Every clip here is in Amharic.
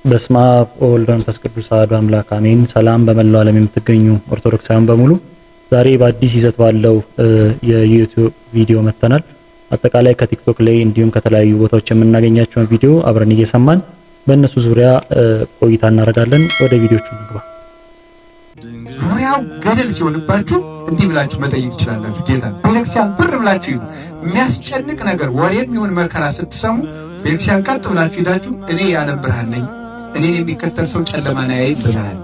በስመ አብ ወወልድ ወመንፈስ ቅዱስ አሐዱ አምላክ አሜን። ሰላም በመላው ዓለም የምትገኙ ኦርቶዶክሳውያን በሙሉ ዛሬ በአዲስ ይዘት ባለው የዩቲዩብ ቪዲዮ መጥተናል። አጠቃላይ ከቲክቶክ ላይ እንዲሁም ከተለያዩ ቦታዎች የምናገኛቸውን ቪዲዮ አብረን እየሰማን በእነሱ ዙሪያ ቆይታ እናደርጋለን። ወደ ቪዲዮቹ እንግባ። ዙሪያው ገደል ሲሆንባችሁ እንዲህ ብላችሁ መጠየቅ ትችላላችሁ። ጌታ ቤተክርስቲያን ብር ብላችሁ ይሁ የሚያስጨንቅ ነገር ወሬም ይሁን መከራ ስትሰሙ ቤተክርስቲያን ቀጥ ብላችሁ ሄዳችሁ እኔ የዓለም ብርሃን ነኝ፣ እኔን የሚከተል ሰው ጨለማን አያይም ብለሃል።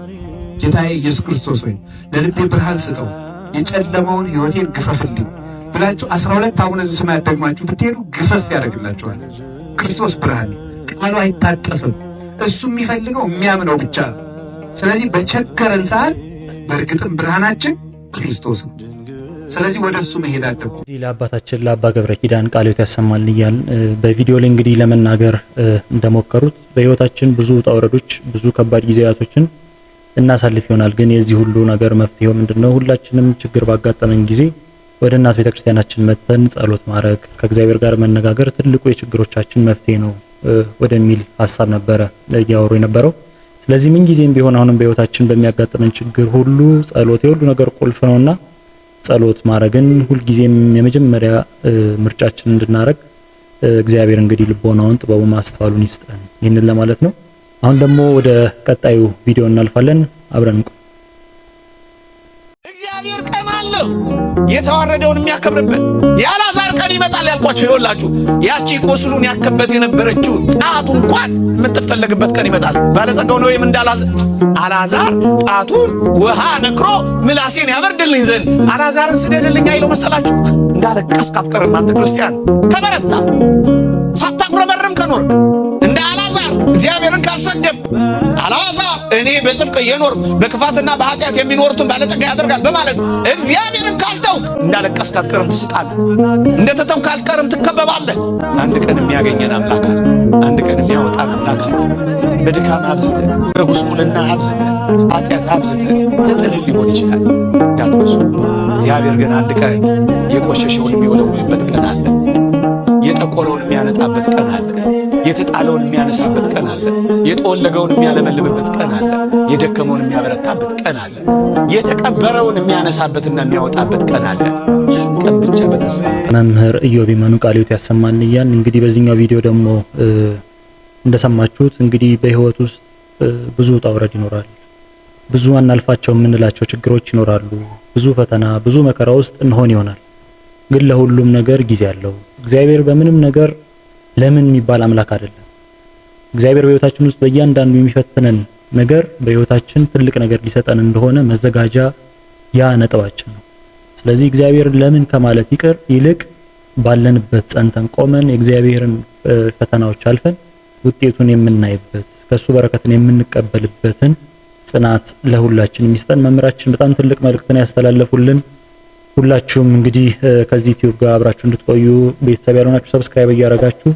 ጌታዬ ኢየሱስ ክርስቶስ ሆይ ለልቤ ብርሃን ስጠው፣ የጨለማውን ሕይወቴን ግፈፍልኝ ብላችሁ 12 አቡነ ዘበሰማያት ደግማችሁ ብትሄዱ ግፈፍ ያደርግላችኋል። ክርስቶስ ብርሃን፣ ቃሉ አይታጠፍም። እሱ የሚፈልገው የሚያምነው ብቻ ነው። ስለዚህ በቸገረን ሰዓት በእርግጥም ብርሃናችን ክርስቶስ ነው። ስለዚህ ወደ እሱ መሄድ አለብን። እንግዲህ ለአባታችን ለአባ ገብረ ኪዳን ቃለ ሕይወት ያሰማል እያልን በቪዲዮ ላይ እንግዲህ ለመናገር እንደሞከሩት በሕይወታችን ብዙ ውጣ ውረዶች፣ ብዙ ከባድ ጊዜያቶችን እናሳልፍ ይሆናል። ግን የዚህ ሁሉ ነገር መፍትሄው ምንድነው? ሁላችንም ችግር ባጋጠመን ጊዜ ወደ እናት ቤተክርስቲያናችን መጥተን ጸሎት ማድረግ፣ ከእግዚአብሔር ጋር መነጋገር ትልቁ የችግሮቻችን መፍትሄ ነው ወደሚል ሀሳብ ነበረ እያወሩ የነበረው። ስለዚህ ምን ጊዜም ቢሆን አሁንም በሕይወታችን በሚያጋጥመን ችግር ሁሉ ጸሎት የሁሉ ነገር ቁልፍ ነውና ጸሎት ማድረግን ሁልጊዜም የመጀመሪያ ምርጫችን እንድናረግ እግዚአብሔር እንግዲህ ልቦናውን ጥበቡ ማስተዋሉን ይስጠን። ይህንን ለማለት ነው። አሁን ደግሞ ወደ ቀጣዩ ቪዲዮ እናልፋለን። አብረን እንቆይ። እግዚአብሔር ቀን አለው የተዋረደውን የሚያከብርበት። የአልዓዛር ቀን ይመጣል ያልኳቸው ይኸውላችሁ፣ ያቺ ቁስሉን ያከበት የነበረችው ጣቱ እንኳን የምትፈለግበት ቀን ይመጣል። ባለጸጋው ነው ወይም እንዳላ አልዓዛር ጣቱን ውሃ ነክሮ ምላሴን ያበርድልኝ ዘንድ አልዓዛርን ስደድልኝ አይለው መሰላችሁ? እንዳለቀስክ አትቀርም አንተ ክርስቲያን። ከበረታ ሳታጉረመርም ከኖርክ እንደ አልዓዛር እግዚአብሔርን ካልሰደብ አልዓዛር እኔ በጽድቅ እየኖርኩ በክፋትና በኃጢአት የሚኖሩትን ባለጠጋ ያደርጋል በማለት እግዚአብሔርን ካልተውክ እንዳለቀስክ አትቀርም፣ ትስቃለህ። እንደተተውክ አትቀርም፣ ትከበባለህ። አንድ ቀን የሚያገኘን አምላክ አለ። አንድ ቀን የሚያወጣን አምላክ አለ። በድካም አብዝተን፣ በጉስቁልና አብዝተን፣ ኃጢአት አብዝተን ተጥልን ሊሆን ይችላል። እንዳትረሱ። እግዚአብሔር ግን አንድ ቀን የቆሸሸውን የሚወለውልበት ቀን አለ። የጠቆረውን የሚያነጣበት ቀን አለ። የተጣለውን የሚያነሳበት ቀን አለ። የጠወለገውን የሚያለመልምበት ቀን አለ። የደከመውን የሚያበረታበት ቀን አለ። የተቀበረውን የሚያነሳበትና የሚያወጣበት ቀን አለ። እሱን ቀን ብቻ በተስፋ መምህር ኢዮብ ይመኑ ቃለ ሕይወት ያሰማን እያልን እንግዲህ በዚህኛው ቪዲዮ ደግሞ እንደሰማችሁት እንግዲህ በሕይወት ውስጥ ብዙ ውጣ ውረድ ይኖራል። ብዙ አናልፋቸው የምንላቸው ችግሮች ይኖራሉ። ብዙ ፈተና፣ ብዙ መከራ ውስጥ እንሆን ይሆናል። ግን ለሁሉም ነገር ጊዜ አለው። እግዚአብሔር በምንም ነገር ለምን የሚባል አምላክ አይደለም። እግዚአብሔር በሕይወታችን ውስጥ በእያንዳንዱ የሚፈትነን ነገር በሕይወታችን ትልቅ ነገር ሊሰጠን እንደሆነ መዘጋጃ ያ ነጥባችን ነው። ስለዚህ እግዚአብሔር ለምን ከማለት ይቅር ይልቅ ባለንበት ጸንተን ቆመን የእግዚአብሔርን ፈተናዎች አልፈን ውጤቱን የምናይበት ከሱ በረከትን የምንቀበልበትን ጽናት ለሁላችን የሚስጠን መምህራችን በጣም ትልቅ መልእክትን ያስተላለፉልን። ሁላችሁም እንግዲህ ከዚህ ዩቲዩብ ጋር አብራችሁ እንድትቆዩ ቤተሰብ ያልሆናችሁ subscribe እያደረጋችሁ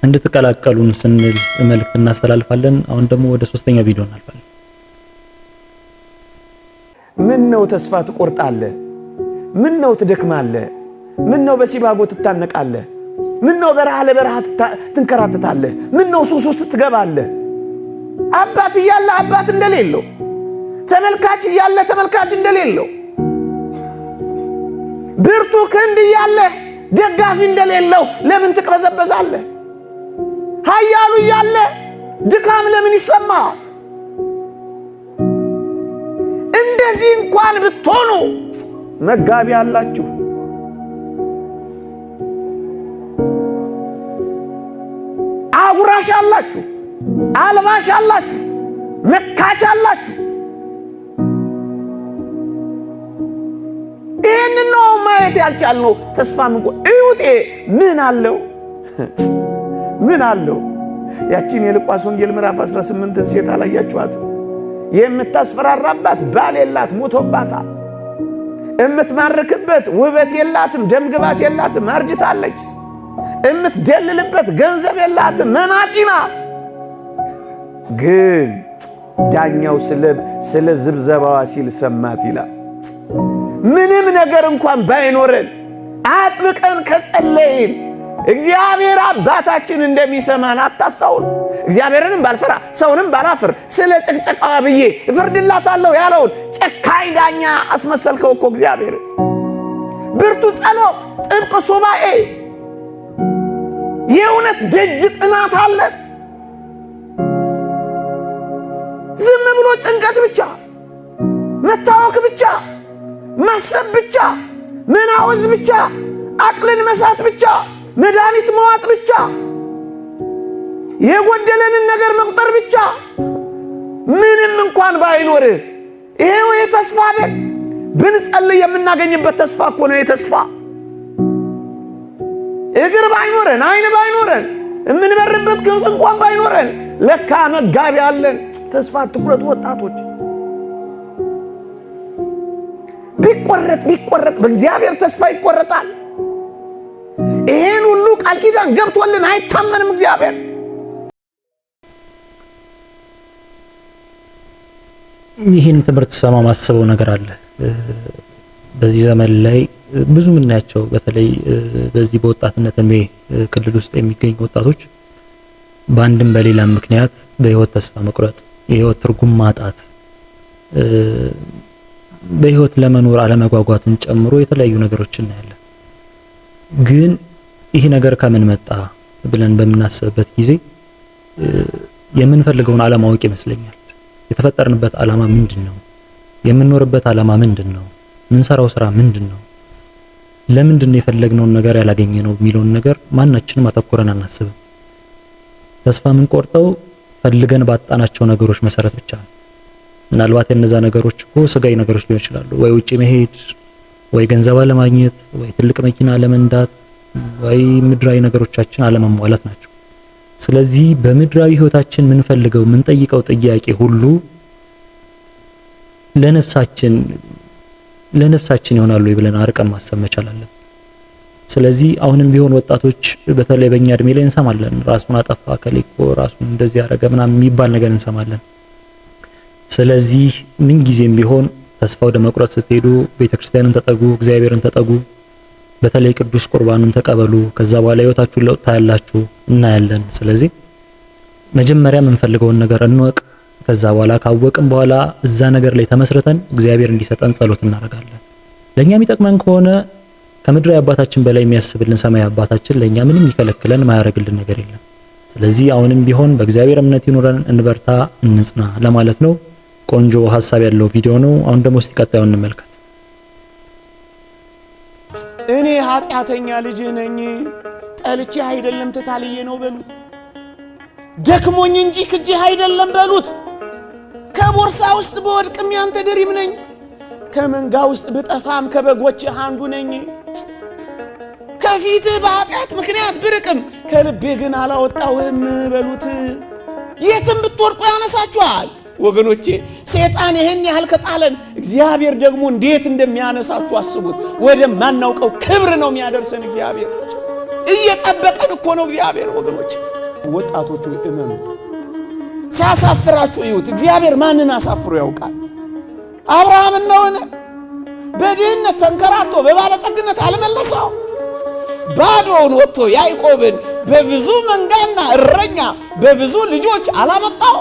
እንድትቀላቀሉን ስንል መልእክት እናስተላልፋለን። አሁን ደግሞ ወደ ሶስተኛው ቪዲዮ እናልፋለን። ምን ነው ተስፋ ትቆርጣለህ? ምን ነው ትደክማለህ? ምን ነው በሲባጎ ትታነቃለህ? ምን ነው በረሃ ለበረሃ ትንከራተታለህ? ምን ነው ሱስ ውስጥ ትገባለህ? አባት እያለ አባት እንደሌለው፣ ተመልካች እያለ ተመልካች እንደሌለው፣ ብርቱ ክንድ እያለ ደጋፊ እንደሌለው ለምን ትቅበዘበዛለህ? ኃያሉ እያለ ድካም ለምን ይሰማል? እንደዚህ እንኳን ብትሆኑ መጋቢ አላችሁ። አጉራሽ አላችሁ፣ አልባሽ አላችሁ፣ መካች አላችሁ። ይህንን ነው አሁን ማየት ያልቻልነው። ተስፋ ምንቆ እዩት። ምን አለው? ምን አለው? ያቺን የሉቃስ ወንጌል ምዕራፍ 18ን ሴት አላያችኋት? የምታስፈራራባት ባል የላት ሞቶባታል። እምትማርክበት ውበት የላትም፣ ደምግባት የላትም፣ አርጅታለች። እምትደልልበት ገንዘብ የላትም፣ መናጢ ናት። ግን ዳኛው ስለ ዝብዘባዋ ሲል ሰማት ይላል። ምንም ነገር እንኳን ባይኖረን አጥብቀን ከጸለይን እግዚአብሔር አባታችን እንደሚሰማን አታስታውሉ። እግዚአብሔርንም ባልፈራ ሰውንም ባላፍር ስለ ጭቅጨቃዋ ብዬ እፈርድላታለሁ ያለውን ጨካኝ ዳኛ አስመሰልከው እኮ እግዚአብሔር። ብርቱ ጸሎት፣ ጥብቅ ሱባኤ፣ የእውነት ደጅ ጥናት አለ። ዝም ብሎ ጭንቀት ብቻ፣ መታወክ ብቻ፣ ማሰብ ብቻ፣ መናወዝ ብቻ፣ አቅልን መሳት ብቻ፣ መድኃኒት መዋጥ ብቻ፣ የጎደለንን ነገር መቁጠር ብቻ፣ ምንም እንኳን ባይኖር ይሄው የተስፋ አይደል? ብንጸልይ የምናገኝበት ተስፋ እኮ ነው። የተስፋ እግር ባይኖረን አይን ባይኖረን የምንበርበት ክንፍ እንኳን ባይኖረን ለካ መጋቢ አለን። ተስፋ አትቁረጡ ወጣቶች። ቢቆረጥ ቢቆረጥ በእግዚአብሔር ተስፋ ይቆረጣል። ይሄን ሁሉ ቃል ኪዳን ገብቶልን አይታመንም እግዚአብሔር። ይህን ትምህርት ሰማ ማስበው ነገር አለ። በዚህ ዘመን ላይ ብዙ የምናያቸው በተለይ በዚህ በወጣትነት እድሜ ክልል ውስጥ የሚገኙ ወጣቶች በአንድም በሌላም ምክንያት በህይወት ተስፋ መቁረጥ፣ የህይወት ትርጉም ማጣት፣ በህይወት ለመኖር አለመጓጓትን ጨምሮ የተለያዩ ነገሮች እናያለን። ግን ይህ ነገር ከምን መጣ ብለን በምናስብበት ጊዜ የምንፈልገውን አለማወቅ ይመስለኛል። የተፈጠርንበት ዓላማ ምንድን ነው? የምንኖርበት ዓላማ ምንድን ነው? ምንሰራው ስራ ምንድን ነው? ለምንድን ነው የፈለግነውን ነገር ያላገኘነው የሚለውን ነገር ማናችንም አተኩረን አናስብም። ተስፋ የምንቆርጠው ፈልገን ባጣናቸው ነገሮች መሰረት ብቻ ነው። ምናልባት የነዛ ነገሮች እኮ ስጋዊ ነገሮች ሊሆን ይችላሉ። ወይ ውጪ መሄድ፣ ወይ ገንዘብ አለማግኘት፣ ወይ ትልቅ መኪና አለመንዳት፣ ወይ ምድራዊ ነገሮቻችን አለመሟላት ናቸው። ስለዚህ በምድራዊ ህይወታችን የምንፈልገው የምንጠይቀው ጥያቄ ሁሉ ለነፍሳችን ለነፍሳችን ይሆናሉ ብለን አርቀን ማሰብ መቻል አለብን። ስለዚህ አሁንም ቢሆን ወጣቶች በተለይ በእኛ እድሜ ላይ እንሰማለን፣ ራሱን አጠፋ እከሌ እኮ ራሱን እንደዚህ ያደረገ ምናምን የሚባል ነገር እንሰማለን። ስለዚህ ምን ጊዜም ቢሆን ተስፋ ወደ መቁረጥ ስትሄዱ ቤተክርስቲያንን ተጠጉ፣ እግዚአብሔርን ተጠጉ፣ በተለይ ቅዱስ ቁርባኑን ተቀበሉ። ከዛ በኋላ ህይወታችሁን ለውጥ ታያላችሁ፣ እናያለን። ስለዚህ መጀመሪያ የምንፈልገውን ነገር እንወቅ። ከዛ በኋላ ካወቅን በኋላ እዛ ነገር ላይ ተመስርተን እግዚአብሔር እንዲሰጠን ጸሎት እናደርጋለን። ለኛ የሚጠቅመን ከሆነ ከምድራዊ አባታችን በላይ የሚያስብልን ሰማያዊ አባታችን ለኛ ምንም ይከለክለን ማያደርግልን ነገር የለም። ስለዚህ አሁንም ቢሆን በእግዚአብሔር እምነት ይኑረን፣ እንበርታ፣ እንጽና ለማለት ነው። ቆንጆ ሀሳብ ያለው ቪዲዮ ነው። አሁን ደግሞ እስቲ ቀጣዩን እንመልከት። እኔ ኃጢአተኛ ልጅህ ነኝ፣ ጠልቼ አይደለም ተታልዬ ነው በሉት። ደክሞኝ እንጂ ክጄህ አይደለም በሉት። ከቦርሳ ውስጥ በወድቅም ያንተ ድሪም ነኝ፣ ከመንጋ ውስጥ ብጠፋም ከበጎችህ አንዱ ነኝ። ከፊትህ በኃጢአት ምክንያት ብርቅም ከልቤ ግን አላወጣውህም በሉት። የትም ብትወድቁ ያነሳችኋል። ወገኖቼ ሰይጣን ይህን ያህል ከጣለን እግዚአብሔር ደግሞ እንዴት እንደሚያነሳችሁ አስቡት። ወደማናውቀው ክብር ነው የሚያደርሰን እግዚአብሔር። እየጠበቀን እኮ ነው እግዚአብሔር። ወገኖቼ ወጣቶቹ እመኑት፣ ሲያሳፍራችሁ እዩት። እግዚአብሔር ማንን አሳፍሮ ያውቃል? አብርሃምን ነውን? በድህነት ተንከራቶ በባለጠግነት አልመለሰው? ባዶውን ወጥቶ ያዕቆብን በብዙ መንጋና እረኛ በብዙ ልጆች አላመጣው?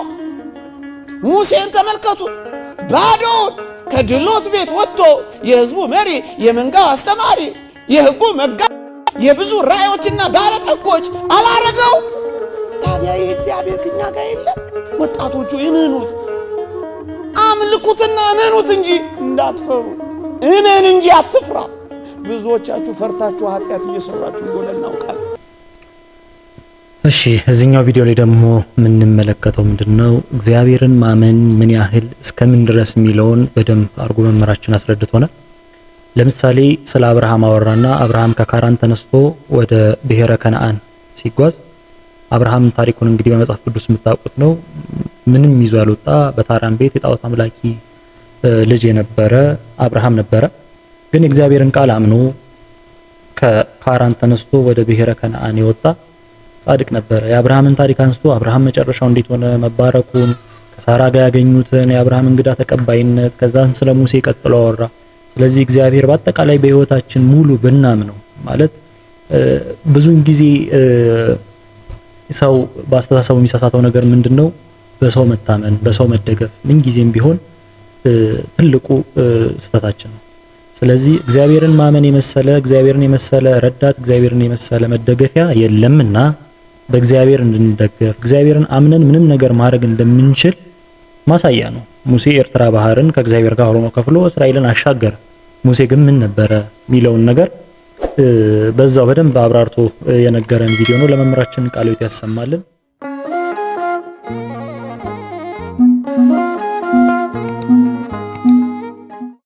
ሙሴን ተመልከቱት። ባዶውን ከድሎት ቤት ወጥቶ የሕዝቡ መሪ፣ የመንጋው አስተማሪ፣ የሕጉ መጋ፣ የብዙ ራእዮችና ባለጠጎች አላረገው? ታዲያ ይህ እግዚአብሔር ከኛ ጋር የለም? ወጣቶቹ እመኑት፣ አምልኩትና እመኑት እንጂ እንዳትፈሩ። እመን እንጂ አትፍራ። ብዙዎቻችሁ ፈርታችሁ ኃጢአት እየሰራችሁ እንደሆነ እናውቃለን። እሺ እዚህኛው ቪዲዮ ላይ ደግሞ የምንመለከተው ምንድነው እግዚአብሔርን ማመን ምን ያህል እስከምን ድረስ የሚለውን በደንብ አድርጎ መምህራችን አስረድቶናል። ለምሳሌ ስለ አብርሃም አወራና አብርሃም ከካራን ተነስቶ ወደ ብሔረ ከነአን ሲጓዝ አብርሃም ታሪኩን እንግዲህ በመጽሐፍ ቅዱስ የምታውቁት ነው። ምንም ይዞ ያልወጣ በታራን ቤት የጣዖት አምላኪ ልጅ የነበረ አብርሃም ነበረ። ግን የእግዚአብሔርን ቃል አምኖ ከካራን ተነስቶ ወደ ብሔረ ከነአን የወጣ ጻድቅ ነበረ። የአብርሃምን ታሪክ አንስቶ አብርሃም መጨረሻው እንዴት ሆነ፣ መባረኩን፣ ከሳራ ጋር ያገኙትን የአብርሃም እንግዳ ተቀባይነት፣ ከዛም ስለ ሙሴ ቀጥሎ አወራ። ስለዚህ እግዚአብሔር በአጠቃላይ በህይወታችን ሙሉ ብናምነው ማለት ብዙን ጊዜ ሰው በአስተሳሰቡ የሚሳሳተው ነገር ምንድን ነው? በሰው መታመን፣ በሰው መደገፍ ምን ጊዜም ቢሆን ትልቁ ስህተታችን ነው። ስለዚህ እግዚአብሔርን ማመን የመሰለ፣ እግዚአብሔርን የመሰለ ረዳት፣ እግዚአብሔርን የመሰለ መደገፊያ የለምና በእግዚአብሔር እንድንደገፍ፣ እግዚአብሔርን አምነን ምንም ነገር ማድረግ እንደምንችል ማሳያ ነው። ሙሴ ኤርትራ ባህርን ከእግዚአብሔር ጋር ሆኖ ከፍሎ እስራኤልን አሻገረ። ሙሴ ግን ምን ነበረ የሚለውን ነገር በዛው በደንብ አብራርቶ የነገረን ቪዲዮ ነው። ለመምህራችን ቃለ ሕይወት ያሰማልን።